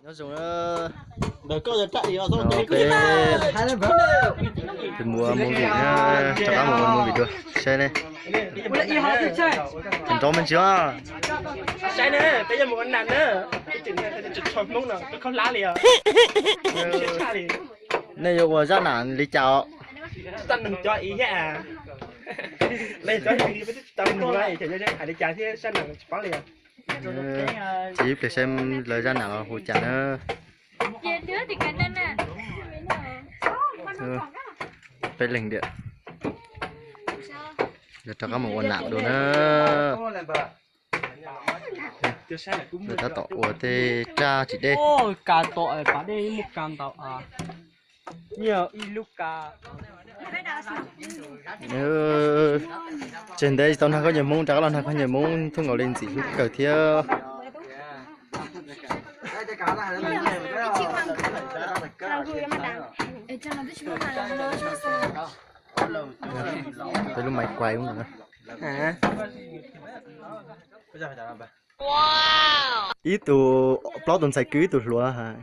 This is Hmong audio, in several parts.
Nyob zoo na, peb mus ua movie na, rov qab mus ua movie dua, saib ne. Nrov me ntsis os. Nej yuav ua zaj nam li cas os? Tsis ib pliag saib lawv zaj nam los hu cas na. Peb leeg tiag. Lawv rov qab mus ua nam dua na. Lawv tab tom ua tej raj tsis deb. Tseg ntev tsis tau nag khaub ncaws Hmoob, rov qab los nag khaub ncaws Hmoob thoob nkaus li ntxim hlub kawg thiab. Peb lub máy quay lub no. Ib tug plaub tus ntxhais kwv ib tug hluas hais.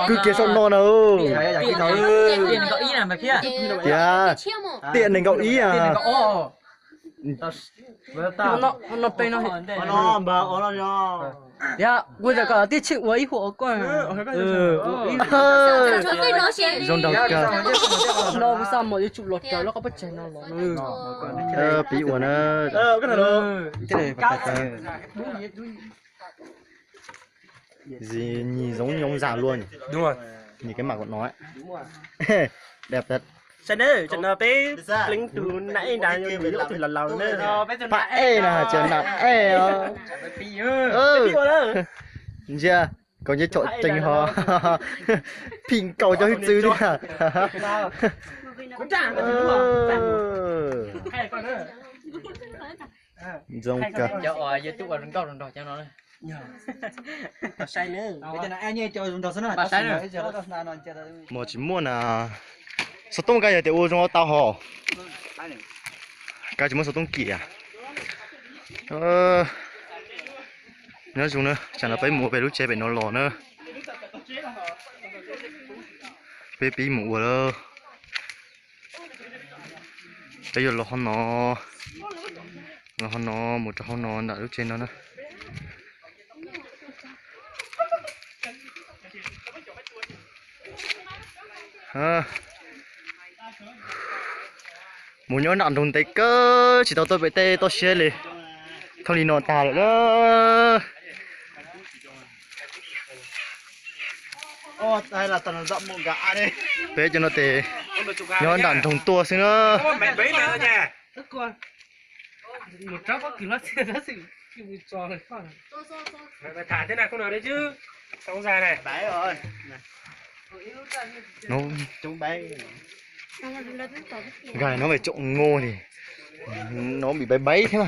Kwv kiag saum no na. Tiam nees nkaum ib a. Kuv txawm kom tij tsheej ua ib huam ua koj. Zoo nraug kawg. No kuv xav mus yuav tsum los raws lub qhov peb tseg no los. Pib ua na. Gì nhìn giống ông già luôn nhỉ? Đúng rồi. Nhìn cái mặt của nó ấy. Đẹp thật. Saib nawb, tam sim no peb pleev tus nam ej nrad, yog tus laus laus na. Pab ej na, tsis nam ej os. Ntsia, koj nyob tsom ceev ho. Phim nkaus cov hwj txwv thiab. Zoo kawg. Mos tsis muaj na. Xov tooj kab yog tias ua zoo tau hos. Kab tsis muaj xov tooj kim. Nyob zoo na, tsam no peb mus ua peb lub tsev pem no los na. Peb pib mus ua lawm. Peb yuav los hauv no, los hauv no mus rau hauv no nram lub tsev no na. Mus nyob nram nroog ntev kawg tsis tau tuaj pem tej toj siab li. Thooj li no tag lawm na. Peb cov no ces nyob nram nroog tuaj xwb na. Nqaij no mas tsoom ngô li, no bị báy báy thiab.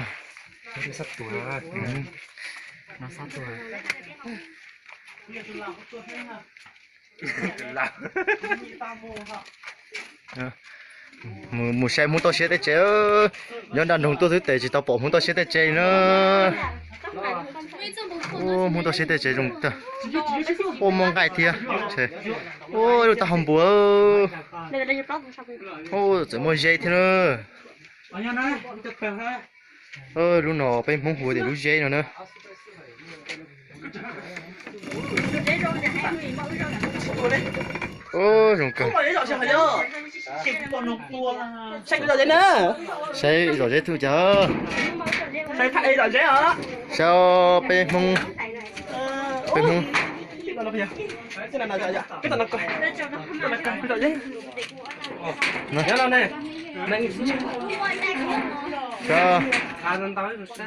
Mus saib Hmoob toj siab tej tsev, nyob nram nroog tuaj xwb tes tsis tau pom Hmoob toj siab tej tsev na. Hmoob toj siab tej tsev zoo tag, ua muaj nqaij thiab. Ua lub taub hau npua, txawm muaj zeb thiab na. Lub no peb Hmoob hu tias lub zeb no na. Zoo kawg. Saib zom zeb twg cas. Saib peb Hmoob, peb Hmoob.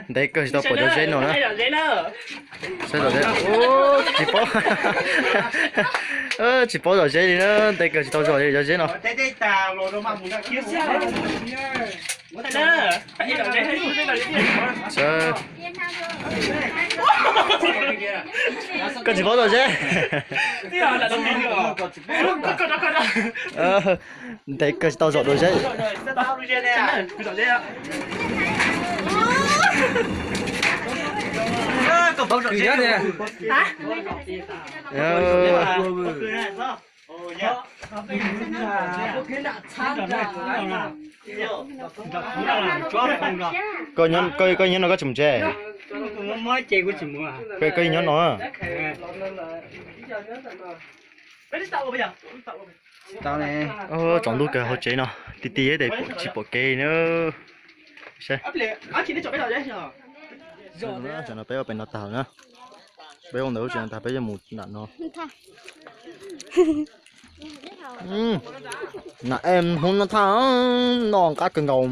Ntev kawg tsis tau pom cov zeb no na. Saib zom zeb, tsis paub, tsis paub zom zeb li na, ntev kawg tsis tau zom li cov zeb no. Koj tsis paub zom zeb. Ntev kawg tsis tau zom dua zeb. Koj nyob no koj tsis mus tsev? Koj nyob no. Tsaus ntuj kawg hauv tsev no, ti ti tes tsis pom kev na. Saib, tam no peb ua pem no tag na, peb ua ntawm lub tsev no tag peb yuav mus nram no. Nam em hub no thaj, no qab kawg nkaus.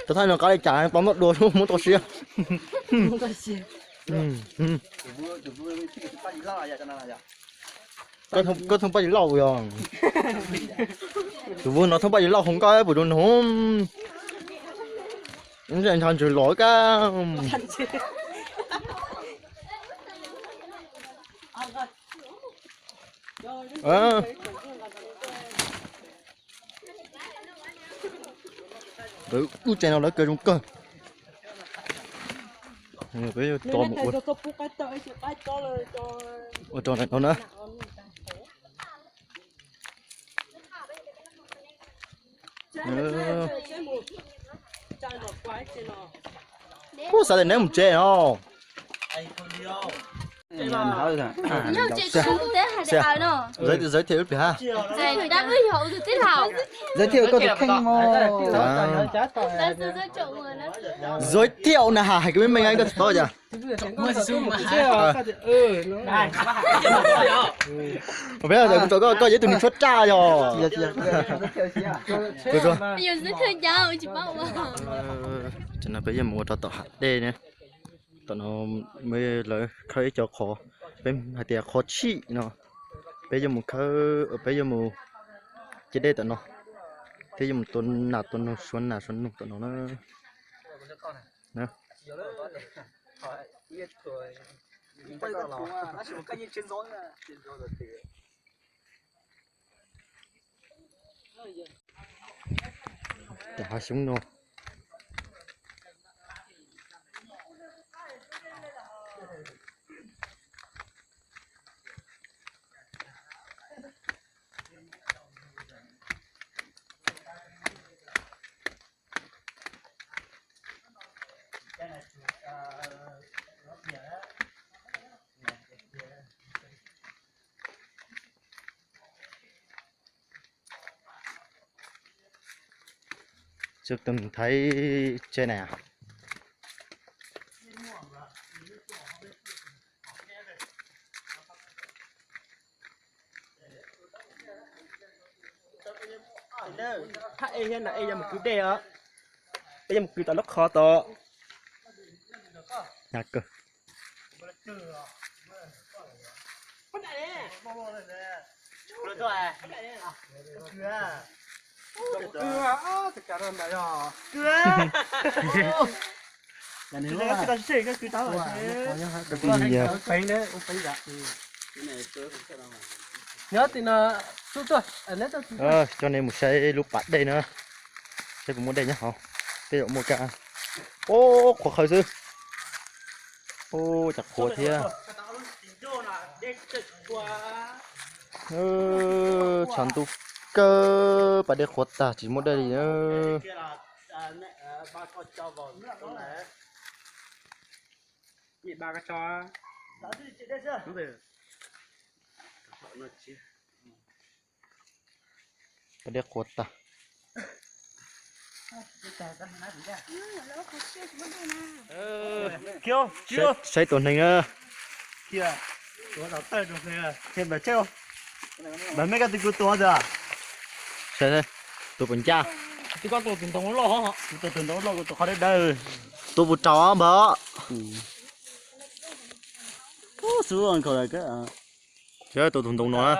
Cov thaj no qab li cas tau noj dua muab tau siab. Koj thooj paj yis lauj yog? Tus vwg no thooj paj yis lauj hauv nkoj puas rau nug. Ntshav ntsws los kab. Lub tsev no lawv kaw zoo kawg. Peb yuav tso mus ua, ua rau no na. Kuv xav tias neb mus tsev no. Giới thiệu ib pliag ha. Giới thiệu koj tus kheej mog. Giới thiệu na, hais kwv me me koj tsis paub cas. Peb kuv tso koj, koj yog ib tug neeg tshuab raj yog. Ces no peb yuav mus ua rau tom hav dej na. Tom no lawv khawb ib co qhov, peb hais tias qhov tshij no. Peb yuav mus khawb, peb yuav mus ciab dej tom no. Peb yuav mus tua nas tua noog, suav nas suav noog tom no na. Cov hav xyoob no. Tus thaiv tsev ne. Thaj ej thiab nas ej yuav mus kwv dej os. Peb yuav mus kwv tom lub qhov tod. Coj nej mus saib lub pas dej na, saib puas muaj dej nyob hauv. Tej zaum muaj kab. Ub, qhuav qhawv xwb. Ub, cas qhuav thiab. Tshav ntuj kawg, pas dej qhuav tag tsis muaj dej li na. Pas dej qhuav tag. Saib tus neeg na. Saib, tus puas ncaj. Tus ntoo loj, tus qhov dawb dawb. Tus puas raug npawg. Tus tus ntoo no na.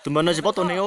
Tus npawg no tsis paub tus neeg.